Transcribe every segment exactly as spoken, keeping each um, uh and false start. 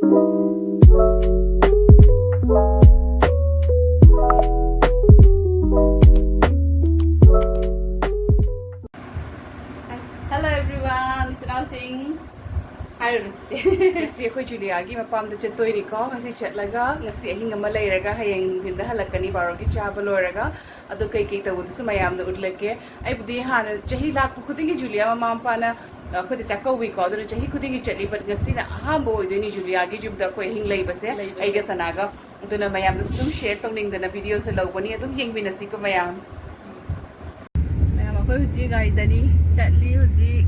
Hello everyone, ꯏꯆꯤꯟ ꯏꯅꯥꯎꯁꯤꯡ꯫ ꯍꯥꯏꯔꯨꯔꯣ ꯆꯤꯆꯦ꯫ ꯉꯁꯤ ꯑꯩꯈꯣꯏ ꯖꯨꯂꯤꯌꯥꯒꯤ ꯃꯄꯥꯝꯗ ꯆꯠꯇꯣꯏꯅꯤꯀꯣ꯫ ꯉꯁꯤ ꯆꯠꯂꯒ ꯉꯁꯤ ꯑꯍꯤꯡ ꯑꯃ ꯂꯩꯔꯒ ꯍꯌꯦꯡ ꯅꯨꯡꯊꯤꯟꯗ ꯍꯜꯂꯛꯀꯅꯤ, ꯕꯥꯔꯣꯒꯤ ꯆꯥꯕ ꯂꯣꯏꯔꯒ꯫ ꯑꯗꯣ ꯀꯩꯀꯩ ꯇꯧꯕꯗꯨꯁꯨ ꯃꯌꯥꯝꯗ ꯎꯠꯂꯛꯀꯦ꯫ ꯑꯩꯕꯨꯗꯤ ꯍꯥꯟꯅ ꯆꯍꯤ ꯂꯥꯛꯄ ꯈꯨꯗꯤꯡꯒꯤ ꯖꯨꯂꯤꯌꯥ ꯃꯃꯥ ꯃꯄꯥꯅ ꯑꯩꯈꯣꯏꯗ ꯆꯥꯛꯀꯧꯕꯤꯀꯣ, ꯑꯗꯨꯅ ꯆꯍꯤ ꯈꯨꯗꯤꯡꯒꯤ ꯆꯠꯂꯤ, but ꯉꯁꯤꯅ ꯑꯍꯥꯟꯕ ꯑꯣꯏꯗꯣꯏꯅꯤ ꯖꯨꯂꯤꯌꯥꯒꯤ ꯌꯨꯝꯗ ꯑꯩꯈꯣꯏ ꯑꯍꯤꯡ ꯂꯩꯕꯁꯦ, ꯂꯩꯕꯁꯦ꯫ ꯑꯩꯒ ꯁꯅꯥꯒ꯫ ꯑꯗꯨꯅ ꯃꯌꯥꯝꯗꯁꯨ ꯑꯗꯨꯝ share ꯇꯧꯅꯤꯡꯗꯅ videoꯁꯦ ꯂꯧꯕꯅꯤ꯫ ꯑꯗꯨꯝ ꯌꯦꯡꯃꯤꯟꯅꯁꯤꯀꯣ ꯃꯌꯥꯝ꯫ ꯃꯌꯥꯝ, ꯑꯩꯈꯣꯏ ꯍꯧꯖꯤꯛ ꯒꯥꯔꯤꯗꯅꯤ ꯆꯠꯂꯤ ꯍꯧꯖꯤꯛ꯫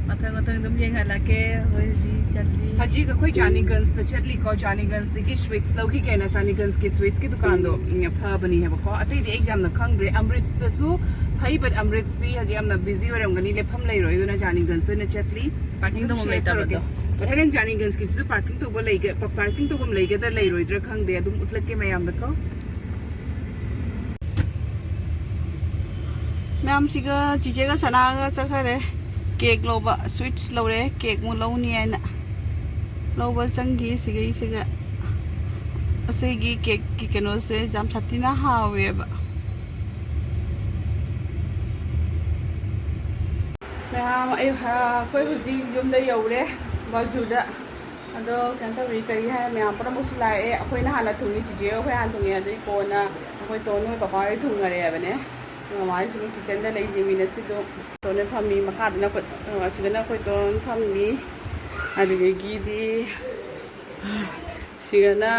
ꯃꯊꯪ ꯃꯊꯪ ꯑꯗꯨꯝ ꯌꯦꯡꯍꯜꯂꯛꯀꯦ꯫ ꯑꯩꯈꯣꯏ ꯍꯧꯖꯤꯛ ꯆꯠꯂꯤ꯫ ꯍꯧꯖꯤꯛ ꯑꯩꯈꯣꯏ ꯖꯥꯅꯤꯒꯟꯖꯇ ꯆꯠꯂꯤꯀꯣ꯫ ꯖꯥꯅꯤꯒꯟꯖꯇꯒꯤ sweets ꯂꯧꯈꯤꯒꯦꯅ ꯖꯥꯅꯤꯒꯟꯖꯀꯤ sweetsꯀꯤ ꯗꯨꯀꯥꯟꯗꯣ, ꯎꯝ, ꯐꯕꯅꯤ ꯍꯥꯏꯕꯀꯣ꯫ ꯑꯇꯩꯗꯤ ꯑꯩ ꯌꯥꯝꯅ ꯈꯪꯗ꯭ꯔꯦ꯫ ꯑꯃ꯭ꯔꯤꯠꯁꯇꯁꯨ ꯐꯩ, but ꯑꯃ꯭ꯔꯤꯠꯁꯇꯤ ꯍꯧꯖꯤꯛ ꯌꯥꯝꯅ busy ꯑꯣꯏꯔꯝꯒꯅꯤ, ꯂꯦꯞꯐꯝ ꯂꯩꯔꯣꯏ꯫ ꯑꯗꯨꯅ ꯖꯥꯅꯤꯒꯟꯖꯇ ꯑꯣꯏꯅ ꯆꯠꯂꯤ꯫ Parking ꯑꯗꯨꯝ ꯇꯧꯐꯝ share ꯂꯩꯇꯕꯗꯣ꯫ ꯇꯧꯔꯛꯀꯦ꯫ But ꯍꯣꯔꯦꯟ ꯖꯥꯅꯤꯒꯟꯖꯀꯤꯁꯤꯁꯨ parking ꯇꯧꯕ ꯂꯩꯒ-, parking ꯇꯧꯐꯝ ꯂꯩꯒꯗ꯭ꯔꯥ ꯂꯩꯔꯣꯏꯗ꯭ꯔꯥ ꯈꯪꯗꯦ꯫ ꯑꯗꯨꯝ ꯎꯠꯂꯛꯀꯦ ꯃꯌꯥꯝꯗꯀꯣ꯫ ꯃꯌꯥꯝꯁꯤꯒ ꯆꯤꯆꯦꯒ ꯁꯅꯥꯒ ꯆꯠꯈꯔꯦ꯫ Cake ꯂꯧꯕ, sweets ꯂꯧꯔꯦ, cake ꯑꯃꯨꯛ ꯂꯧꯅꯤ ꯍꯥꯏꯅ꯫ ꯂꯧꯕ ꯆꯪꯈꯤ ꯁꯤꯒꯩꯁꯤꯒ꯫ ꯑꯁꯤꯒꯤ cakeꯀꯤ ꯀꯩꯅꯣꯁꯦ ꯌꯥꯝ ꯁꯥꯊꯤꯅ ꯍꯥꯎꯋꯦꯕ꯫ ꯃꯌꯥꯝ, ꯑꯩ, ꯑꯩꯈꯣꯏ ꯍꯧꯖꯤꯛ ꯌꯨꯝꯗ ꯌꯧꯔꯦ, ꯕꯥꯖꯨꯗ꯫ ꯑꯗꯣ ꯀꯩꯅꯣ ꯇꯧꯔꯤ, ꯀꯔꯤ ꯍꯥꯏ, ꯃꯌꯥꯝ ꯄꯨꯝꯅꯃꯛꯁꯨ ꯂꯥꯛꯑꯦ꯫ ꯑꯩꯈꯣꯏꯅ ꯍꯥꯟꯅ ꯊꯨꯡꯉꯤ, ꯆꯤꯆꯦ ꯑꯩꯈꯣꯏ ꯍꯥꯟꯅ ꯊꯨꯡꯉꯤ, ꯑꯗꯨꯒꯤ ꯀꯣꯟꯅ ꯑꯩꯈꯣꯏ ꯇꯣꯟ ꯍꯣꯏ ꯄꯄꯥ ꯍꯣꯏ ꯊꯨꯡꯉꯔꯦ ꯍꯥꯏꯕꯅꯦ꯫ ꯃꯃꯥ ꯍꯣꯏꯁꯨ kitchenꯗ ꯂꯩ, ꯌꯦꯡꯃꯤꯟꯅꯁꯤ ꯑꯗꯨꯝ꯫ ꯇꯣꯟ ꯍꯣꯏ ꯐꯝꯃꯤ ꯃꯈꯥꯗꯅ ꯑꯩꯈꯣꯏ, ꯑ, ꯑꯁꯤꯗꯅ ꯑꯩꯈꯣꯏ ꯇꯣꯟ ꯐꯝꯃꯤ꯫ ꯑꯗꯨꯗꯒꯤꯗꯤ ꯁꯤꯗꯅ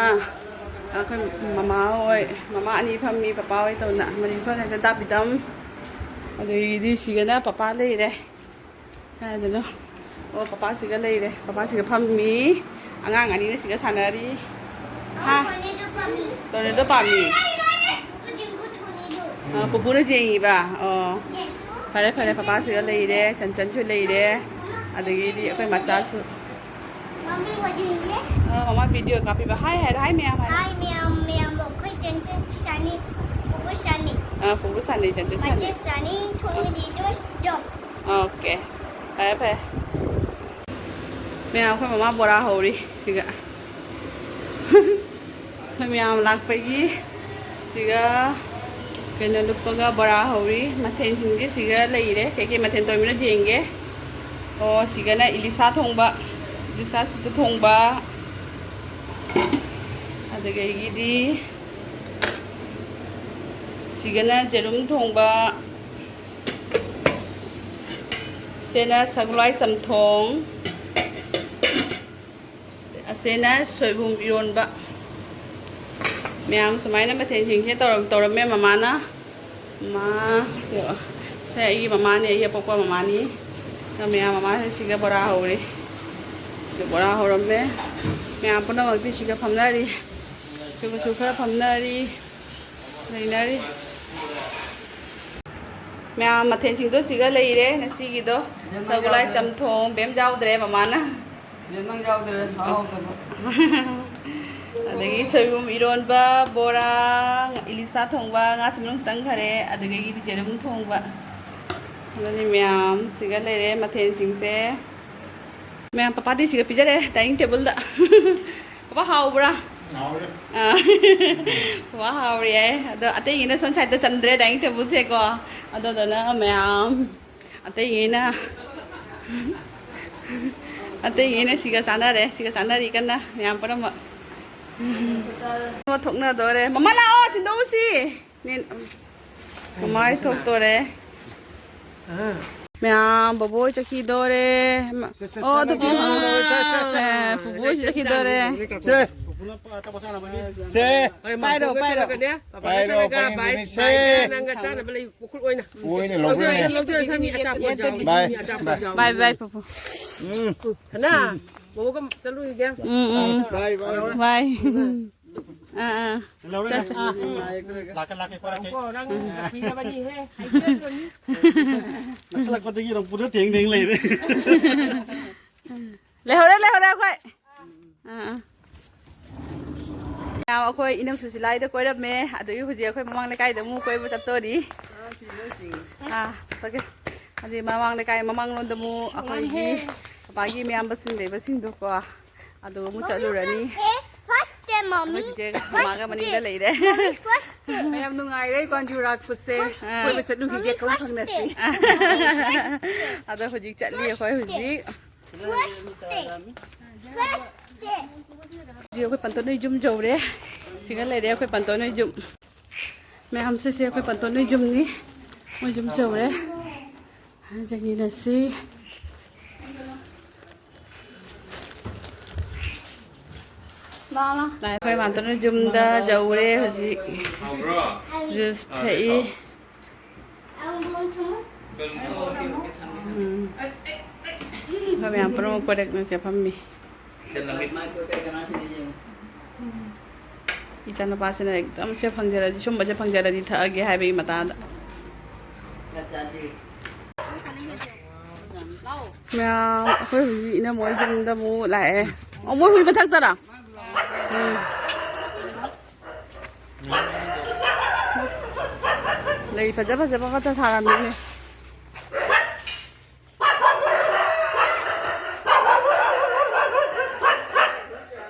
ꯑꯩꯈꯣꯏ ꯃꯃꯥ ꯍꯣꯏ, ꯃꯃꯥ ꯑꯅꯤ ꯐꯝꯃꯤ, ꯄꯄꯥ ꯍꯣꯏ ꯇꯧꯅ ꯃꯔꯤ ꯐꯝꯃꯤ꯫ ꯗꯥ ꯄꯤꯇꯝ꯫ ꯑꯗꯒꯤꯗꯤ ꯁꯤꯗꯅ ꯄꯄꯥ ꯂꯩꯔꯦ꯫ ꯀꯥꯏꯗꯅꯣ? ꯑꯣ, ꯄꯄꯥꯁꯤꯒ ꯂꯩꯔꯦ꯫ ꯄꯄꯥꯁꯤꯒ ꯐꯝꯃꯤ꯫ ꯑꯉꯥꯡ ꯑꯅꯤꯅ ꯁꯤꯒ ꯁꯥꯟꯅꯔꯤ꯫ ꯍꯥ? ꯇꯣꯔꯅꯦꯗꯣ ꯄꯥꯝꯃꯤ꯫ ꯇꯣꯔꯅꯦꯗꯣ ꯄꯥꯝꯃꯤ꯫ ꯄꯨꯄꯨꯅ ꯌꯦꯡꯉꯤꯕ? ꯑꯣ꯫ Yes꯫ ꯐꯔꯦ, ꯐꯔꯦ, ꯄꯄꯥꯁꯤꯒ ꯂꯩꯔꯦ, ꯆꯟꯆꯟꯁꯨ ꯂꯩꯔꯦ, ꯑꯗꯒꯤꯗꯤ ꯑꯩꯈꯣꯏ ꯃꯆꯥꯁꯨ꯫ ꯃꯃꯤ ꯋꯥꯖꯤꯡꯁꯦ꯫ ꯑ, ꯃꯃꯥ video ꯀꯥꯞꯄꯤꯕ꯫ Hi ꯍꯥꯏꯔꯣ, hi ꯃꯌꯥꯝ ꯍꯥꯏꯔꯣ꯫ Hi ꯃꯌꯥꯝ, ꯃꯌꯥꯝ, ꯑꯩꯈꯣꯏ ꯆꯟꯆꯟ ꯁꯥꯅꯤ, ꯄꯨꯄꯨ ꯁꯥꯅꯤ꯫ ꯑ, ꯄꯨꯄꯨ ꯁꯥꯅꯤ, ꯆꯟꯆꯟ ꯁꯥꯅꯤ꯫ ꯃꯆꯦ ꯁꯥꯅꯤ, ꯊꯣꯡ ꯂꯤꯗꯣ ꯖꯣꯛ꯫ Okay꯫ ꯐꯔꯦ, ꯐꯔꯦ꯫ ꯃꯌꯥꯝ, ꯑꯩꯈꯣꯏ ꯃꯃꯥ ꯕꯣꯔꯥ ꯍꯧꯔꯤ ꯁꯤꯒ꯫ ꯑꯩꯈꯣꯏ ꯃꯌꯥꯝ ꯂꯥꯛꯄꯒꯤ ꯁꯤꯒ ꯀꯩꯅꯣ ꯂꯨꯞꯄꯒ ꯕꯣꯔꯥ ꯍꯧꯔꯤ꯫ ꯃꯊꯦꯜꯁꯤꯡꯁꯦ ꯁꯤꯒ ꯂꯩꯔꯦ꯫ ꯀꯩꯀꯩ ꯃꯊꯦꯜ ꯇꯧꯔꯤꯅꯣ ꯌꯦꯡꯒꯦ꯫ ꯑꯣ, ꯁꯤꯒꯅ ꯏꯂꯤꯁꯥ ꯊꯣꯡꯕ, ꯏꯂꯤꯁꯥ ꯁꯤꯠꯇ ꯊꯣꯡꯕ꯫ ꯑꯗꯨꯗꯒꯤꯗꯤ ꯁꯤꯒꯅ ꯖꯦꯔꯨꯝ ꯊꯣꯡꯕ, ꯁꯤꯅ ꯁꯒꯣꯜꯍꯋꯥꯏ ꯆꯝꯊꯣꯡ, ꯑꯁꯤꯅ ꯁꯣꯏꯕꯨꯝ ꯏꯔꯣꯟꯕ꯫ ꯃꯌꯥꯝ ꯁꯨꯃꯥꯏꯅ ꯃꯊꯦꯜꯁꯤꯡꯁꯦ ꯇꯧꯔꯝ-, ꯇꯧꯔꯝꯃꯦ ꯃꯃꯥꯅ꯫ ꯃꯥ, ꯁꯦ ꯑꯩꯒꯤ ꯃꯃꯥꯅꯤ, ꯑꯩꯒꯤ ꯑꯄꯣꯛꯄ ꯃꯃꯥꯅꯤ꯫ ꯑꯗꯣ ꯃꯌꯥꯝ ꯃꯃꯥꯁꯦ ꯁꯤꯒ ꯕꯣꯔꯥ ꯍꯧꯔꯤ꯫ ꯁꯤꯒ ꯕꯣꯔꯥ ꯍꯧꯔꯝꯃꯦ꯫ ꯃꯌꯥꯝ ꯄꯨꯝꯅꯃꯛꯇꯤ ꯁꯤꯒ ꯐꯝꯅꯔꯤ꯫ ꯁꯤꯒꯁꯨ ꯈꯔ ꯐꯝꯅꯔꯤ, ꯂꯩꯅꯔꯤ꯫ ꯃꯌꯥꯝ ꯃꯊꯦꯜꯁꯤꯡꯗꯣ ꯁꯤꯒ ꯂꯩꯔꯦ ꯉꯁꯤꯒꯤꯗꯣ꯫ ꯁꯒꯣꯜꯍꯋꯥꯏ ꯆꯝꯊꯣꯡ, ꯕꯦꯝ ꯌꯥꯎꯗ꯭ꯔꯦ ꯃꯃꯥꯅ꯫ ꯌꯦꯟ ꯅꯪ ꯌꯥꯎꯗ꯭ꯔꯦ, ꯍꯥꯎꯗꯕ꯫ ꯑꯗꯒꯤ ꯁꯣꯏꯕꯨꯝ ꯏꯔꯣꯟꯕ, ꯕꯣꯔꯥ, ꯏꯂꯤꯁꯥ ꯊꯣꯡꯕ, ꯉꯥꯁꯤ ꯃꯅꯨꯡ ꯆꯪꯈꯔꯦ, ꯑꯗꯨꯗꯒꯤꯗꯤ ꯌꯦꯔꯨꯝ ꯊꯣꯡꯕ꯫ ꯑꯗꯨꯅꯤ ꯃꯌꯥꯝ ꯁꯤꯒ ꯂꯩꯔꯦ ꯃꯊꯦꯜꯁꯤꯡꯁꯦ꯫ ꯃꯌꯥꯝ ꯄꯄꯥꯗꯤ ꯁꯤꯒ ꯄꯤꯖꯔꯦ dining tableꯗ꯫ ꯄꯄꯥ ꯍꯥꯎꯕ꯭ꯔꯥ? ꯍꯥꯎꯔꯦ꯫ ꯑꯥ꯫ ꯄꯄꯥ ꯍꯥꯎꯔꯦ ꯍꯥꯏ꯫ ꯑꯗꯣ ꯑꯇꯩꯒꯤꯅ ꯁꯣꯝ sideꯇ ꯆꯟꯗ꯭ꯔꯦ dining tableꯁꯦꯀꯣ꯫ ꯑꯗꯨꯗꯨꯅ ꯃꯌꯥꯝ ꯑꯇꯩꯉꯩꯅ, ꯑꯇꯩꯉꯩꯅ ꯁꯤꯒ ꯆꯥꯟꯅꯔꯦ, ꯁꯤꯒ ꯆꯥꯟꯅꯔꯤ ꯀꯟꯅ ꯃꯌꯥꯝ ꯄꯨꯝꯅꯃꯛ꯫ ꯊꯣꯛꯅꯗꯣꯔꯦ꯫ ꯃꯃꯥ ꯂꯥꯛꯑꯣ, ꯊꯤꯟꯗꯣꯛꯎꯁꯤ꯫ ꯅꯦ-, ꯃꯃꯥ ꯍꯣꯏ ꯊꯣꯛꯇꯣꯔꯦ꯫ ꯃꯌꯥꯝ ꯕꯣꯕꯣꯏ ꯆꯠꯈꯤꯗꯣꯔꯦ꯫ ꯃ-, ꯁꯦ, ꯁꯦ, ꯑꯣ, ꯆꯠꯂꯒꯦ꯫ ꯑꯗꯨ ꯄꯨꯄꯨ-, ꯁꯦ, ꯁꯦ, ꯁꯦ꯫ ꯑꯦ, ꯄꯨꯄꯨ ꯍꯣꯏꯁꯨ ꯆꯠꯈꯤꯗꯣꯔꯦ꯫ ꯁꯦ꯫ ꯄꯨꯄꯨꯅ ꯑꯆꯥꯄꯣꯠ ꯆꯥꯅꯕꯅꯤ꯫ ꯁꯦ꯫ ꯍꯣꯏ, ꯄꯥꯏꯔꯣ, ꯃꯥꯝꯇꯣꯟꯒ ꯄꯥꯏꯔꯣ꯫ ꯆꯠꯂꯒꯅꯦ, ꯄꯥꯄꯥ ꯄꯥꯏꯔꯣ, ꯆꯠꯂꯒ ꯄꯥꯏꯔꯣ, ꯕꯥꯏ, ꯁꯦ꯫ ꯕꯥꯏꯒ ꯅꯪꯒ ꯆꯥꯅꯕ ꯂꯩ, ꯄꯨꯈꯨꯜ ꯑꯣꯏꯅ꯫ ꯑꯣꯏꯅ ꯂꯧꯖꯔꯁꯤ, ꯂꯧꯖꯔꯅꯤ꯫ ꯂꯧꯖꯔꯁꯤ, ꯃꯤ ꯑꯆꯥꯄꯣꯠ ꯌꯥꯎꯏ, ꯕꯥꯏ, ꯃꯤ ꯑꯆꯥꯄꯣꯠ ꯕꯥꯏ꯫ ꯌꯥꯎꯏ꯫ ꯕꯥꯏ, ꯕꯥꯏ, ꯄꯨꯄꯨ꯫ ꯎꯝ꯫ ꯍꯅꯥ, ꯕꯣꯕꯣꯒ ꯆꯠꯂꯨꯈꯤꯒꯦ꯫ ꯎꯝ, ꯎꯝ꯫ ꯕꯥꯏ, ꯕꯥꯏ, ꯕꯥꯏ꯫ ꯕꯥꯏ꯫ ꯑꯥ, ꯑꯥ꯫ ꯂꯧꯔꯦ꯫ ꯆꯠ, ꯆꯠ꯫ ꯂꯥꯛꯀꯦ, ꯂꯥꯛꯀꯦ, ꯄꯥꯏꯔꯛꯀꯦ꯫ ꯀꯣ, ꯅꯪ ꯀꯨꯏꯔꯕꯅꯤꯍꯦ꯫ ꯅꯛꯁꯜꯂꯛꯄꯗꯒꯤ ꯅꯪ ꯄꯨꯔ ꯊꯦꯡ ꯊꯦꯡ ꯂꯩꯔꯦ꯫ ꯂꯩꯍꯧꯔꯦ, ꯂꯩꯍꯧꯔꯦ ꯑꯩꯈꯣꯏ꯫ ꯑꯥ, ꯑꯥ꯫ ꯌꯥꯝ ꯑꯩꯈꯣꯏ ꯏꯅꯝ ꯁꯨꯁꯤꯂꯥꯏꯗ ꯀꯣꯏꯔꯝꯃꯦ, ꯑꯗꯨꯒꯤ ꯍꯧꯖꯤꯛ ꯑꯩꯈꯣꯏ ꯃꯃꯥꯡ ꯂꯩꯀꯥꯏꯗ ꯑꯃꯨꯛ ꯀꯣꯏꯕ ꯆꯠꯇꯣꯔꯤ꯫ ꯑꯥ, ꯆꯠꯀꯦ꯫ ꯑꯗꯨꯗꯤ ꯃꯃꯥꯡ ꯂꯩꯀꯥꯏ ꯃꯃꯥꯡꯂꯣꯝꯗ ꯑꯃꯨꯛ ꯑꯩꯈꯣꯏꯒꯤ ꯃꯥꯒꯤ ꯃꯌꯥꯝꯕꯁꯤꯡ ꯂꯩꯕꯁꯤꯡꯗꯣꯀꯣ, ꯑꯗꯨꯒ ꯑꯃꯨꯛ ꯆꯠꯂꯨꯔꯅꯤ꯫ First day, mommy. ꯑꯩꯈꯣꯏ ꯆꯤꯆꯦ ꯃꯥꯒ ꯃꯅꯤꯡꯗ ꯂꯩꯔꯦ꯫ First day. ꯃꯌꯥꯝ ꯅꯨꯡꯉꯥꯏꯔꯦ ꯒ꯭ꯋꯥꯟꯖꯨ ꯂꯥꯛꯄꯁꯦ꯫ ꯑꯥ꯫ ꯀꯣꯏꯕ ꯆꯠꯂꯨꯈꯤꯒꯦ꯫ ꯀꯣꯟ ꯐꯪꯅꯁꯤ꯫ ꯑꯗꯣ ꯍꯧꯖꯤꯛ ꯆꯠꯂꯤ ꯑꯩꯈꯣꯏ ꯍꯧꯖꯤꯛ꯫ First day. First day. ꯍꯧꯖꯤꯛ ꯑꯩꯈꯣꯏ ꯄꯟꯇꯣꯟ ꯍꯣꯏ ꯌꯨꯝ ꯌꯧꯔꯦ꯫ ꯁꯤꯒ ꯂꯩꯔꯦ ꯑꯩꯈꯣꯏ ꯄꯟꯇꯣꯟ ꯍꯣꯏ ꯌꯨꯝ꯫ ꯃꯌꯥꯝꯁꯦ ꯁꯤ ꯑꯩꯈꯣꯏ ꯄꯟꯇꯣꯟ ꯍꯣꯏ ꯌꯨꯝꯅꯤ꯫ ꯃꯣꯏ ꯌꯨꯝ ꯌꯧꯔꯦ꯫ ꯆꯪꯃꯤꯟꯅꯁꯤ꯫ ꯂꯥꯛꯑꯣ, ꯂꯥꯛꯑꯣ꯫ ꯑꯩꯈꯣꯏ ꯄꯟꯇꯣꯟ ꯍꯣꯏ ꯌꯨꯝꯗ ꯌꯧꯔꯦ ꯍꯧꯖꯤꯛ꯫ ꯖꯨꯁ ꯊꯛꯏ꯫ ꯎꯝ꯫ ꯑꯩꯈꯣꯏ ꯃꯌꯥꯝ ꯄꯨꯝꯅꯃꯛ ꯀꯣꯏꯔꯛꯅꯁꯦ ꯐꯝꯃꯤ꯫ ꯏꯆꯥꯅꯨꯄꯥꯁꯤꯅ ꯑꯦꯛꯗꯝ ꯁꯦ ꯐꯪꯖꯔꯗꯤ, ꯁꯨꯝꯕꯁꯦ ꯐꯪꯖꯔꯗꯤ ꯊꯛꯑꯒꯦ ꯍꯥꯏꯕꯒꯤ ꯃꯇꯥꯗ꯫ ꯃꯌꯥꯝ ꯑꯩꯈꯣꯏ ꯍꯧꯖꯤꯛ ꯏꯅꯝꯃ ꯍꯣꯏ ꯌꯨꯝꯗ ꯑꯃꯨꯛ ꯂꯥꯛꯑꯦ꯫ ꯑꯣ, ꯃꯣꯏ ꯍꯨꯏ ꯃꯊꯛꯇꯔꯥ? ꯎꯝ꯫ ꯂꯩ ꯐꯖ ꯐꯖꯕ ꯉꯥꯛꯇ ꯊꯥꯔꯝꯃꯤꯅꯦ꯫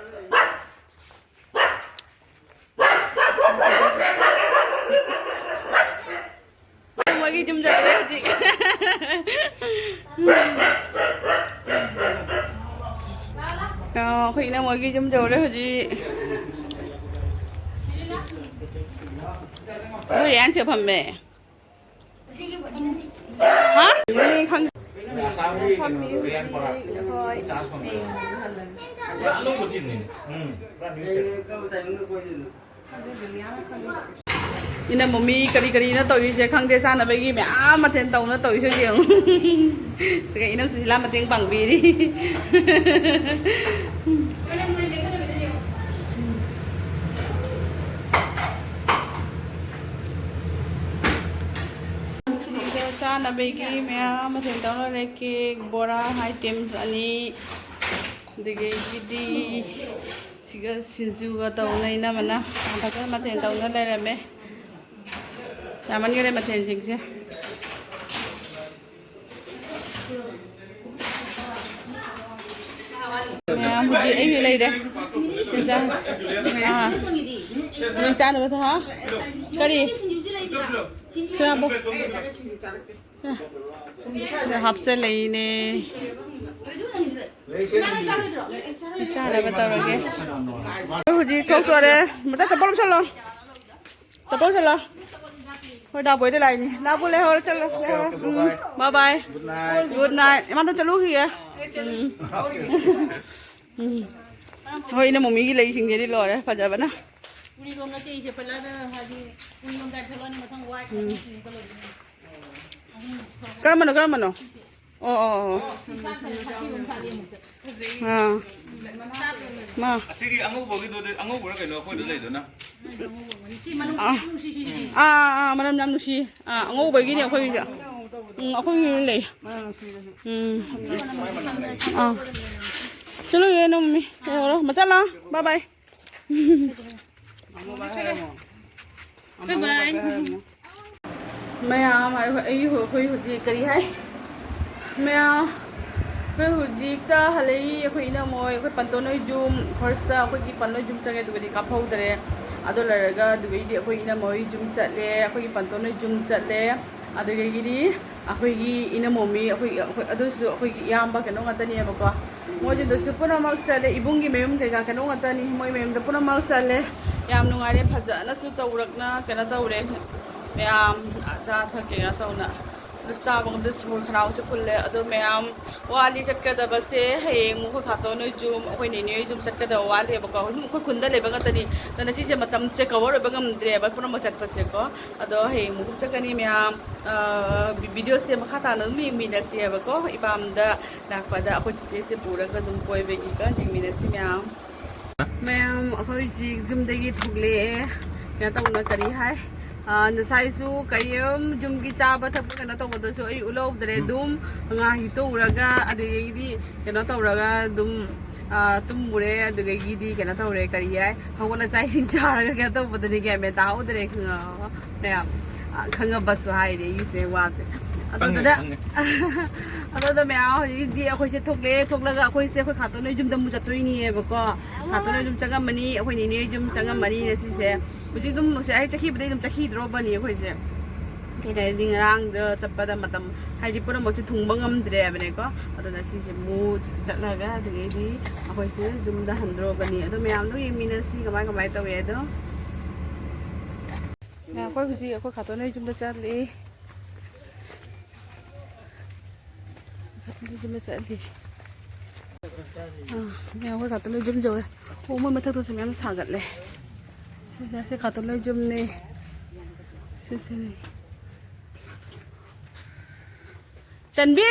ꯃꯣꯏꯒꯤ ꯌꯨꯝ ꯌꯧꯔꯦ ꯍꯧꯖꯤꯛ꯫ ꯑ, ꯑꯩꯈꯣꯏ ꯏꯅꯝꯃꯒꯤ ꯌꯨꯝ ꯌꯧꯔꯦ ꯍꯧꯖꯤꯛ꯫ ꯑꯩꯈꯣꯏ ꯔꯤꯌꯥꯟꯁꯦ ꯐꯝꯃꯦ꯫ ꯍꯥ? ꯈꯪ- ꯑꯁꯥꯝꯒꯤ ꯀꯩꯅꯣꯗꯣ ꯔꯤꯌꯥꯟ ꯄꯔꯥ꯫ ꯄꯨꯔꯥ ꯑꯅꯧꯕ ꯇꯤꯝꯅꯤꯅꯦ꯫ ꯎꯝ, ꯄꯨꯔꯥ ꯅ꯭ꯌꯨ ꯁꯦꯠ꯫ ꯏꯅꯝꯃ ꯃꯤ ꯀꯔꯤ ꯀꯔꯤꯅꯣ ꯇꯧꯔꯤꯁꯦ ꯈꯪꯗꯦ, ꯆꯥꯅꯕꯒꯤ ꯃꯌꯥꯝ ꯃꯊꯦꯜ ꯇꯧꯅ ꯇꯧꯔꯤꯁꯦ ꯌꯦꯡꯉꯨ꯫ ꯁꯤꯒ ꯏꯅꯝ ꯁꯨꯁꯤꯂꯥ ꯃꯇꯦꯡ ꯄꯥꯡꯕꯤꯔꯤ꯫ ꯁꯤꯗ ꯆꯥꯅꯕꯒꯤ ꯃꯌꯥꯝ ꯃꯊꯦꯜ ꯇꯧꯔ ꯂꯩꯔꯦ꯫ ꯀꯦꯛ, ꯕꯣꯔꯥ, items ꯑꯅꯤ, ꯑꯗꯒꯤꯗꯤ ꯁꯤꯒ ꯁꯤꯡꯖꯨꯒ ꯇꯧꯅ ꯏꯅꯝꯃꯅ ꯌꯥꯝ ꯐꯖꯅ ꯃꯊꯦꯜ ꯇꯧꯅ ꯂꯩꯔꯝꯃꯦ꯫ ꯌꯥꯝꯃꯟꯈꯔꯦ ꯃꯊꯦꯜꯁꯤꯡꯁꯦ꯫ ꯃꯌꯥꯝ ꯍꯧꯖꯤꯛ ꯑꯩꯒꯤ ꯂꯩꯔꯦ꯫ ꯁꯤꯡꯖꯥ-, ꯑꯥ꯫ ꯅꯣꯏ ꯆꯥꯅꯕ ꯊꯥ-, ꯀꯔꯤ? ꯁꯤꯡꯖꯥꯕꯣ꯫ ꯁꯤꯗ ꯍꯥꯞꯆꯜꯂꯛꯏꯅꯦ꯫ ꯆꯥꯅꯕ ꯇꯧꯔꯒꯦ꯫ ꯍꯧꯖꯤꯛ ꯊꯣꯛꯇꯣꯔꯦ꯫ ꯃꯆꯥ ꯆꯄꯜ ꯂꯧꯁꯜꯂꯣ꯫ ꯆꯄꯜ ꯂꯧꯁꯜꯂꯣ꯫ ꯍꯣꯏ, ꯗꯥꯕꯣꯏꯗ ꯂꯥꯛꯏꯅꯤ꯫ ꯗꯥꯕꯣꯏ ꯂꯩꯍꯧꯔꯣ, ꯆꯠꯂꯣ, ꯂꯩꯍꯧꯔꯣ꯫ ꯎꯝ, bye bye꯫ Good night꯫ ꯏꯃꯥꯗꯣ ꯆꯠꯂꯨꯈꯤꯒꯦ꯫ ꯎꯝ꯫ ꯎꯝ꯫ ꯍꯣꯏ, ꯏꯅꯝꯃ ꯃꯤꯒꯤ ꯂꯩꯁꯤꯡꯁꯤꯗꯤ ꯂꯣꯏꯔꯦ, ꯐꯖꯕꯅ꯫ ꯎꯔꯤꯔꯣꯝ ꯅꯠꯇꯦ, ꯏꯆꯦ ꯄꯜꯂꯗ ꯍꯥꯏꯗꯤ ꯎꯔꯤꯔꯣꯝ ꯗꯥꯏ ꯊꯣꯛꯂꯛꯑꯅꯤ, ꯃꯊꯪ ꯋꯥꯏ ꯎꯝ꯫ ꯈꯔ ꯁꯤꯅꯤ ꯈꯜꯂꯣ꯫ ꯀꯔꯝꯕꯅꯣ, ꯀꯔꯝꯕꯅꯣ? ꯑꯣ, ꯑꯣ, ꯑꯣ꯫ ꯑꯥ꯫ ꯃꯥ꯫ ꯑꯁꯤꯒꯤ ꯑꯉꯧꯕꯒꯤꯗꯨꯗꯤ, ꯑꯉꯧꯕꯔ ꯀꯩꯅꯣ ꯑꯩꯈꯣꯏꯗ ꯂꯩꯗꯨꯅ? ꯑꯥ꯫ ꯑꯥ, ꯑꯥ, ꯑꯥ, ꯃꯅꯝ ꯌꯥꯝ ꯅꯨꯡꯁꯤ꯫ ꯑꯥ, ꯑꯉꯧꯕꯒꯤꯅꯦ ꯑꯩꯈꯣꯏꯒꯤꯁꯨ꯫ ꯎꯝ, ꯑꯩꯈꯣꯏꯒꯤꯁꯨ ꯂꯩ꯫ ꯎꯝ꯫ ꯑꯥ꯫ ꯆꯠꯂꯨ, ꯌꯦ, ꯅꯝꯃꯤ꯫ ꯌꯧꯔꯣ꯫ ꯃꯆꯥ ꯂꯥꯛꯑꯣ꯫ Bye bye꯫ Bye bye꯫ ꯃꯌꯥꯝ, ꯑꯩ, ꯑꯩ, ꯑꯩꯈꯣꯏ ꯍꯧꯖꯤꯛ ꯀꯔꯤ ꯍꯥꯏ? ꯃꯌꯥꯝ, ꯑꯩꯈꯣꯏ ꯍꯧꯖꯤꯛꯇ ꯍꯜꯂꯛꯏ꯫ ꯑꯩꯈꯣꯏ ꯏꯅꯝꯃꯣꯏ, ꯑꯩꯈꯣꯏ ꯄꯟꯇꯣꯟ ꯍꯣꯏ ꯌꯨꯝ, first ꯑꯩꯈꯣꯏꯒꯤ ꯄꯟ ꯍꯣꯏ ꯌꯨꯝ ꯆꯪꯉꯦ, ꯑꯗꯨꯒꯗꯤ ꯀꯥꯞꯍꯧꯗ꯭ꯔꯦ꯫ ꯑꯗꯨ ꯂꯩꯔꯒ, ꯑꯗꯨꯗꯒꯤꯗꯤ ꯑꯩꯈꯣꯏ ꯏꯅꯝꯃꯣꯏ ꯌꯨꯝ ꯆꯠꯂꯦ, ꯑꯩꯈꯣꯏꯒꯤ ꯄꯟꯇꯣꯟ ꯍꯣꯏ ꯌꯨꯝ ꯆꯠꯂꯦ꯫ ꯑꯗꯨꯗꯒꯤꯗꯤ ꯑꯩꯈꯣꯏꯒꯤ ꯏꯅꯝꯃꯣꯃꯤ, ꯑꯩꯈꯣꯏꯒꯤ, ꯑꯩꯈꯣꯏ, ꯑꯗꯨꯁꯨ ꯑꯩꯈꯣꯏꯒꯤ ꯏꯌꯥꯝꯕ ꯀꯩꯅꯣ ꯉꯥꯛꯇꯅꯦꯕꯀꯣ꯫ ꯃꯣꯏꯗꯨꯗꯁꯨ ꯄꯨꯝꯅꯃꯛ ꯆꯠꯂꯦ, ꯏꯕꯨꯡꯒꯤ ꯃꯌꯨꯝ ꯀꯩꯀꯥ ꯀꯩꯅꯣ ꯉꯥꯛꯇꯅꯤ, ꯃꯣꯏ ꯃꯌꯨꯝꯗ ꯄꯨꯝꯅꯃꯛ ꯆꯠꯂꯦ꯫ ꯌꯥꯝ ꯅꯨꯡꯉꯥꯏꯔꯦ, ꯐꯖꯅꯁꯨ ꯇꯧꯔꯛꯅ ꯀꯩꯅꯣ ꯇꯧꯔꯦ, ꯃꯌꯥꯝ ꯑꯆꯥ ꯑꯊꯛ ꯀꯩꯅꯣ ꯇꯧꯅ꯫ ꯑꯗꯨ ꯆꯥꯕ ꯉꯝꯗ ꯁꯣꯔ ꯈꯅꯥꯎꯁꯦ ꯐꯨꯜꯂꯦ꯫ ꯑꯗꯣ ꯃꯌꯥꯝ ꯋꯥꯠꯂꯤ ꯆꯠꯀꯗꯕꯁꯦ, ꯍꯌꯦꯡ ꯑꯃꯨꯛ ꯑꯩꯈꯣꯏ ꯈꯥꯇꯣꯟ ꯍꯣꯏ ꯌꯨꯝ, ꯑꯩꯈꯣꯏ ꯅꯦꯅꯦ ꯍꯣꯏ ꯌꯨꯝ ꯆꯠꯀꯗꯕ ꯋꯥꯠꯂꯤꯕꯀꯣ꯫ ꯑꯗꯨꯝ ꯑꯩꯈꯣꯏ ꯈꯨꯟꯗ ꯂꯩꯕ ꯉꯥꯛꯇꯅꯤ꯫ ꯑꯗꯨꯅ ꯁꯤꯁꯦ ꯃꯇꯝꯁꯦ cover ꯑꯣꯏꯕ ꯉꯝꯗ꯭ꯔꯦꯕ ꯄꯨꯝꯅꯃꯛ ꯆꯠꯄꯁꯦꯀꯣ꯫ ꯑꯗꯣ ꯍꯌꯦꯡ ꯑꯃꯨꯛ ꯆꯠꯀꯅꯤ ꯃꯌꯥꯝ꯫ ꯑ, ꯚꯤ-, video ꯁꯦ ꯃꯈꯥ ꯇꯥꯅ ꯑꯗꯨꯝ ꯌꯦꯡꯃꯤꯟꯅꯁꯦꯕꯀꯣ꯫ ꯏꯄꯥꯝꯗ ꯂꯥꯛꯄꯗ ꯑꯩꯈꯣꯏ ꯆꯤꯆꯦꯁꯦ ꯄꯨꯔꯒ ꯑꯗꯨꯝ ꯀꯣꯏꯕꯒꯤꯒ ꯌꯦꯡꯃꯤꯟꯅꯁꯤ ꯃꯌꯥꯝ꯫ ꯃꯌꯥꯝ, ꯑꯩꯈꯣꯏ ꯍꯧꯖꯤꯛ ꯌꯨꯝꯗꯒꯤ ꯊꯣꯛꯂꯛꯑꯦ꯫ ꯀꯩꯅꯣ ꯇꯧꯅ ꯀꯔꯤ ꯍꯥꯏ? ꯑ, ꯉꯁꯥꯏꯁꯨ ꯀꯔꯤꯝ ꯌꯨꯝꯒꯤ ꯆꯥꯕ ꯊꯛꯄ ꯀꯩꯅꯣ ꯇꯧꯕꯗꯁꯨ ꯑꯩ ꯎꯠꯍꯧꯗ꯭ꯔꯦ꯫ ꯎꯝ꯫ ꯑꯗꯨꯝ ꯉꯥꯍꯤꯛꯇꯣ ꯎꯔꯒ, ꯑꯗꯨꯗꯒꯤꯗꯤ ꯀꯩꯅꯣ ꯇꯧꯔꯒ ꯑꯗꯨꯝ, ꯑ, ꯇꯨꯝꯃꯨꯔꯦ꯫ ꯑꯗꯨꯗꯒꯤꯗꯤ ꯀꯩꯅꯣ ꯇꯧꯔꯦ, ꯀꯔꯤ ꯍꯥꯏ? ꯍꯧꯒꯠꯂ ꯆꯥꯛ ꯏꯁꯤꯡ ꯆꯥꯔꯒ ꯀꯩꯅꯣ ꯇꯧꯕꯗꯨꯅꯤ ꯒ꯭ꯌꯥꯟ ꯃꯦꯟ ꯇꯥꯍꯧꯗ꯭ꯔꯦ꯫ ꯈꯪꯉꯕ? ꯃꯌꯥꯝ, ꯑ, ꯈꯪꯉꯕꯁꯨ ꯍꯥꯏꯔꯦ ꯑꯩꯒꯤꯁꯦ ꯋꯥꯁꯦ꯫ ꯑꯗꯨꯗꯨꯅ ꯑꯗꯨꯗ ꯃꯌꯥꯝ ꯍꯧꯖꯤꯛꯇꯤ ꯑꯩꯈꯣꯏꯁꯦ ꯊꯣꯛꯂꯛꯑꯦ꯫ ꯊꯣꯛꯂꯒ ꯑꯩꯈꯣꯏꯁꯦ ꯑꯩꯈꯣꯏ ꯈꯥꯇꯣꯟ ꯍꯣꯏ ꯌꯨꯝꯗ ꯑꯃꯨꯛ ꯆꯠꯇꯣꯏꯅꯤꯕꯀꯣ꯫ ꯈꯥꯇꯣꯟ ꯍꯣꯏ ꯌꯨꯝ ꯆꯪꯉꯝꯃꯅꯤ, ꯑꯩꯈꯣꯏ ꯅꯤꯅꯦ ꯍꯣꯏ ꯌꯨꯝ ꯆꯪꯉꯝꯃꯅꯤ ꯉꯁꯤꯁꯦ꯫ ꯍꯧꯖꯤꯛ ꯑꯗꯨꯝ ꯉꯁꯥꯏ ꯆꯠꯈꯤꯕꯗꯩ ꯑꯗꯨꯝ ꯆꯠꯈꯤꯗ꯭ꯔꯣꯕꯅꯤ ꯑꯩꯈꯣꯏꯁꯦ꯫ ꯀꯩ ꯍꯥꯏꯗꯤ ꯉꯔꯥꯡꯗ ꯆꯠꯄꯗ ꯃꯇꯝ ꯍꯥꯏꯗꯤ ꯄꯨꯝꯅꯃꯛꯁꯦ ꯊꯨꯡꯕ ꯉꯝꯗ꯭ꯔꯦ ꯍꯥꯏꯕꯅꯦꯀꯣ꯫ ꯑꯗꯨꯅ ꯁꯤꯁꯦ ꯑꯃꯨꯛ ꯆꯠꯂꯒ ꯑꯗꯨꯗꯒꯤꯗꯤ ꯑꯩꯈꯣꯏꯁꯦ ꯌꯨꯝꯗ ꯍꯟꯗ꯭ꯔꯣꯕꯅꯤ꯫ ꯑꯗꯣ ꯃꯌꯥꯝꯗꯣ ꯌꯦꯡꯃꯤꯟꯅꯁꯤ ꯀꯃꯥꯏ ꯀꯃꯥꯏ ꯇꯧꯋꯦ ꯑꯗꯣ꯫ ꯑꯩꯈꯣꯏ ꯍꯧꯖꯤꯛ ꯑꯩꯈꯣꯏ ꯈꯥꯇꯣꯟ ꯍꯣꯏ ꯌꯨꯝꯗ ꯆꯠꯂꯤ꯫ ꯌꯨꯝꯗ ꯆꯠꯂꯤ꯫ ꯑꯥ, ꯃꯌꯥꯝ ꯑꯩꯈꯣꯏ ꯈꯥꯇꯣꯟ ꯍꯣꯏ ꯌꯨꯝ ꯌꯧꯔꯦ꯫ ꯑꯣ, ꯃꯣꯏ ꯃꯊꯛꯇꯁꯨ ꯃꯌꯥꯝ ꯁꯥꯒꯠꯂꯦ꯫ ꯁꯤꯁꯦ, ꯁꯤ ꯈꯥꯇꯣꯟ ꯍꯣꯏ ꯌꯨꯝꯅꯦ꯫ ꯁꯤꯁꯤꯅꯦ꯫ ꯆꯟꯕꯤ!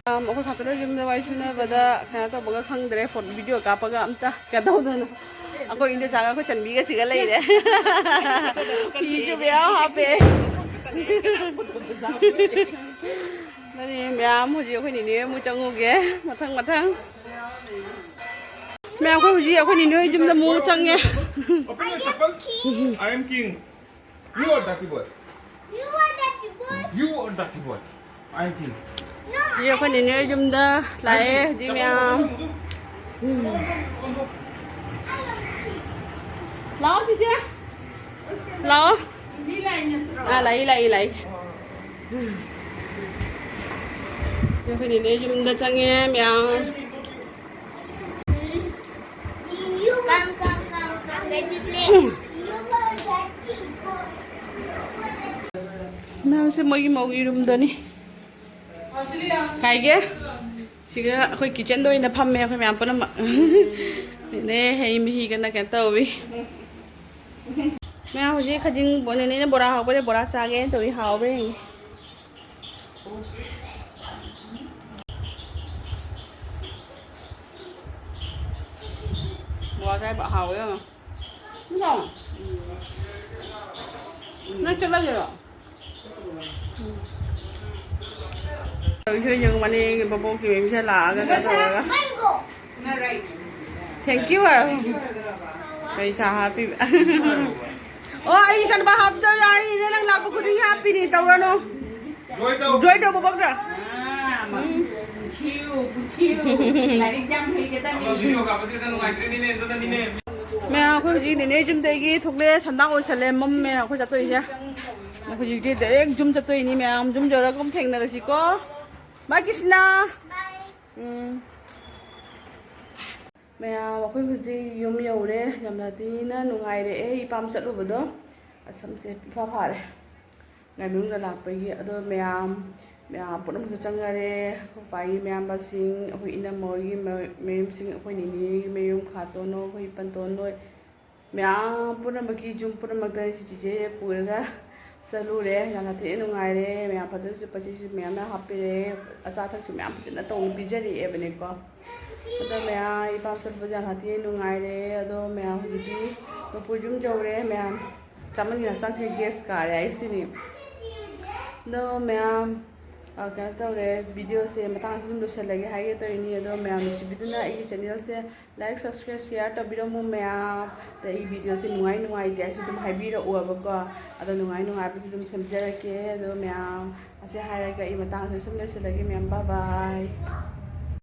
ꯑꯝ, ꯑꯩꯈꯣꯏ ꯈꯛꯇ ꯂꯣꯏ ꯌꯨꯝꯗ ꯋꯥꯔꯤ ꯁꯨꯅꯕꯗ ꯀꯩꯅꯣ ꯇꯧꯕꯒ ꯈꯪꯗ꯭ꯔꯦ, ꯐꯣꯟ ꯚꯤꯗꯤꯑꯣ ꯀꯥꯞꯄꯒ ꯑꯝꯇ ꯀꯩꯅꯣ ꯇꯧꯗꯅ꯫ ꯑꯩꯈꯣꯏ ꯏꯟꯗꯣꯆꯥꯒ ꯑꯩꯈꯣꯏ ꯆꯟꯕꯤꯒ ꯁꯤꯒ ꯂꯩꯔꯦ꯫ ꯐꯤꯁꯨ ꯃꯌꯥꯝ ꯍꯥꯞꯄꯦ꯫ ꯑꯗꯨꯅꯤ ꯃꯌꯥꯝ ꯍꯧꯖꯤꯛ ꯑꯩꯈꯣꯏ ꯅꯤꯅꯦ ꯑꯃꯨꯛ ꯆꯪꯉꯨꯒꯦ ꯃꯊꯪ ꯃꯊꯪ꯫ ꯃꯌꯥꯝ, ꯑꯩꯈꯣꯏ ꯍꯧꯖꯤꯛ ꯑꯩꯈꯣꯏ ꯅꯤꯅꯦ ꯍꯣꯏ ꯌꯨꯝꯗ ꯑꯃꯨꯛ ꯆꯪꯉꯦ꯫ Open your chappal. I am king. You are dirty boy. You are dirty boy. You are dirty boy. I am king. ꯍꯧꯖꯤꯛ ꯑꯩꯈꯣꯏ ꯅꯤꯅꯦ ꯍꯣꯏ ꯌꯨꯝꯗ ꯂꯥꯛꯑꯦ ꯍꯧꯖꯤꯛ ꯃꯌꯥꯝ꯫ ꯂꯥꯛꯑꯣ ꯆꯤꯆꯦ꯫ ꯂꯥꯛꯑꯣ꯫ ꯑꯥ, ꯂꯥꯛꯏ, ꯂꯥꯛꯏ, ꯂꯥꯛꯏ꯫ ꯑꯩꯈꯣꯏ ꯅꯤꯅꯦ ꯌꯨꯝꯗ ꯆꯪꯉꯦ ꯃꯌꯥꯝ꯫ ꯃꯌꯥꯝꯁꯦ ꯃꯣꯏꯒꯤ ꯃꯧꯒꯤ ꯔꯨꯝꯗꯅꯤ꯫ ꯀꯥꯏꯒꯦ? ꯁꯤꯒ ꯑꯩꯈꯣꯏ ꯀꯤꯠꯆꯟꯗ ꯑꯣꯏꯅ ꯐꯝꯃꯦ ꯑꯩꯈꯣꯏ ꯃꯌꯥꯝ ꯄꯨꯝꯅꯃꯛ꯫ ꯅꯦ ꯍꯩ ꯃꯍꯤꯒꯅ ꯀꯩꯅꯣ ꯇꯧꯏ꯫ ꯃꯌꯥꯝ ꯍꯧꯖꯤꯛ ꯈꯖꯤꯡ ꯕꯣ-, ꯅꯦꯅꯦꯅ ꯕꯣꯔꯥ ꯍꯧꯕꯗ ꯕꯣꯔꯥ ꯆꯥꯒꯦꯅ ꯇꯧꯏ, ꯍꯥꯎꯕ꯭ꯔꯥ ꯌꯦꯡꯒꯦ꯫ ꯕꯣꯔꯥ ꯆꯥꯏꯕ ꯍꯥꯎꯋꯦ ꯌꯥꯝꯅ꯫ ꯏꯟꯖꯥꯡ꯫ ꯅꯪ ꯆꯠꯂꯒꯦꯔꯣ? ꯇꯧꯔꯤꯁꯦ ꯌꯦꯡꯉꯨ, ꯃꯅꯤꯡꯒꯤ ꯕꯕꯣꯛꯀꯤ ꯃꯌꯨꯝꯁꯤꯗ ꯂꯥꯛꯑꯒ ꯀꯩꯅꯣ ꯇꯧꯔꯒ꯫ Thank you ꯍꯥꯏꯌꯨ꯫ ꯀꯩ ꯊꯥ ꯍꯥꯞꯄꯤꯕ? ꯑꯣ, ꯑꯩ ꯏꯆꯥꯅꯨꯄꯥ ꯍꯥꯞꯇ ꯌꯥꯔꯤꯅꯦ, ꯅꯪ ꯂꯥꯛꯄ ꯈꯨꯗꯤꯡꯒꯤ ꯍꯥꯞꯄꯤꯅꯤ, ꯇꯧꯔꯅꯨ꯫ ꯖꯣꯏ ꯇꯧꯕ ꯄꯛꯇ꯭ꯔꯥ? ꯃꯌꯥꯝ, ꯑꯩꯈꯣꯏ ꯍꯧꯖꯤꯛ ꯅꯦꯅꯦ ꯌꯨꯝꯗꯒꯤ ꯊꯣꯛꯂꯛꯑꯦ, ꯁꯟꯗꯥ ꯑꯣꯏꯁꯜꯂꯦ, ꯃꯝꯃꯦ ꯑꯩꯈꯣꯏ ꯆꯠꯇꯣꯏꯁꯦ꯫ ꯍꯧꯖꯤꯛꯇꯤ direct ꯌꯨꯝ ꯆꯠꯇꯣꯏꯅꯤ ꯃꯌꯥꯝ, ꯌꯨꯝ ꯌꯧꯔꯒ ꯑꯃꯨꯛ ꯊꯦꯡꯅꯔꯁꯤꯀꯣ꯫ Bye ꯀ꯭ꯔꯤꯁꯅ꯫ ꯎꯝ꯫ ꯃꯌꯥꯝ, ꯑꯩꯈꯣꯏ ꯍꯧꯖꯤꯛ ꯌꯨꯝ ꯌꯧꯔꯦ꯫ ꯌꯥꯝꯅ ꯊꯤꯅ ꯅꯨꯡꯉꯥꯏꯔꯛꯑꯦ ꯏꯄꯥꯝ ꯆꯠꯂꯨꯕꯗꯣ꯫ ꯑꯁꯝꯁꯦ ꯏꯐꯥ ꯐꯥꯔꯦ ꯒꯥꯔꯤ ꯃꯅꯨꯡꯗ ꯂꯥꯛꯄꯒꯤ꯫ ꯑꯗꯣ ꯃꯌꯥꯝ, ꯃꯌꯥꯝ ꯄꯨꯝꯅꯃꯛꯁꯨ ꯆꯪꯅꯔꯦ꯫ ꯑꯩꯈꯣꯏ ꯄꯥꯒꯤ ꯃꯌꯥꯝꯕꯁꯤꯡ, ꯑꯩꯈꯣꯏ ꯏꯅꯝꯃ ꯍꯣꯏꯒꯤ ꯃ-, ꯃꯌꯨꯝꯁꯤꯡ, ꯑꯩꯈꯣꯏ ꯅꯤꯅꯦꯒꯤ ꯃꯌꯨꯝ, ꯈꯥꯇꯣꯟ ꯍꯣꯏ, ꯑꯩꯈꯣꯏ ꯄꯟꯇꯣꯟ ꯍꯣꯏ, ꯃꯌꯥꯝ ꯄꯨꯝꯅꯃꯛꯀꯤ ꯌꯨꯝ ꯄꯨꯝꯅꯃꯛꯇ ꯑꯩꯁꯦ ꯆꯤꯆꯦ ꯄꯨꯔꯒ ꯆꯠꯂꯨꯔꯦ꯫ ꯌꯥꯝꯅ ꯊꯤꯅ ꯅꯨꯡꯉꯥꯏꯔꯦ꯫ ꯃꯌꯥꯝ ꯐꯖꯅꯁꯨ ꯄꯣꯠꯆꯩꯁꯨ ꯃꯌꯥꯝꯅ ꯍꯥꯞꯄꯤꯔꯛꯑꯦ꯫ ꯑꯆꯥ ꯑꯊꯛꯁꯨ ꯃꯌꯥꯝ ꯐꯖꯅ ꯇꯧꯅ ꯄꯤꯖꯔꯛꯑꯦꯕꯅꯦꯀꯣ꯫ ꯑꯗꯣ ꯃꯌꯥꯝ ꯏꯄꯥꯝ ꯆꯠꯄꯁꯦ ꯌꯥꯝ ꯊꯤꯅ ꯅꯨꯡꯉꯥꯏꯔꯦ꯫ ꯑꯗꯣ ꯃꯌꯥꯝ ꯍꯧꯖꯤꯛꯇꯤ ꯃꯄꯨꯔ ꯌꯨꯝ ꯌꯧꯔꯦ꯫ ꯃꯌꯥꯝ ꯆꯥꯃꯟꯒꯤ ꯍꯛꯆꯥꯡꯁꯦ gas ꯀꯥꯔꯦ ꯍꯥꯏꯁꯤꯅꯤ꯫ ꯑꯗꯣ ꯃꯌꯥꯝ, ꯑ, ꯀꯩꯅꯣ ꯇꯧꯔꯦ, videoꯁꯦ ꯃꯇꯥꯡꯁꯤ ꯑꯗꯨꯝ ꯂꯣꯏꯁꯤꯜꯂꯒꯦ ꯍꯥꯏꯒꯦ ꯇꯧꯔꯤꯅꯤ꯫ ꯑꯗꯣ ꯃꯌꯥꯝ ꯅꯨꯡꯁꯤꯕꯤꯗꯨꯅ ꯑꯩꯒꯤ channelꯁꯦ like, subscribe, share ꯇꯧꯕꯤꯔꯝꯃꯨ ꯃꯌꯥꯝ꯫ ꯑꯗ ꯑꯩ videoꯁꯦ ꯅꯨꯡꯉꯥꯏ ꯅꯨꯡꯉꯥꯏꯇꯦ ꯍꯥꯏꯁꯨ ꯑꯗꯨꯝ ꯍꯥꯏꯕꯤꯔꯛꯑꯣꯕꯀꯣ꯫ ꯑꯗꯣ ꯅꯨꯡꯉꯥꯏ ꯅꯨꯡꯉꯥꯏꯕꯁꯨ ꯑꯗꯨꯝ ꯁꯦꯝꯖꯔꯛꯀꯦ꯫ ꯑꯗꯣ ꯃꯌꯥꯝ ꯑꯁꯤ ꯍꯥꯏꯔꯒ ꯑꯩ ꯃꯇꯥꯡꯁꯦ ꯁꯨꯝ ꯂꯣꯏꯁꯤꯜꯂꯒꯦ ꯃꯌꯥꯝ꯫ Bye bye꯫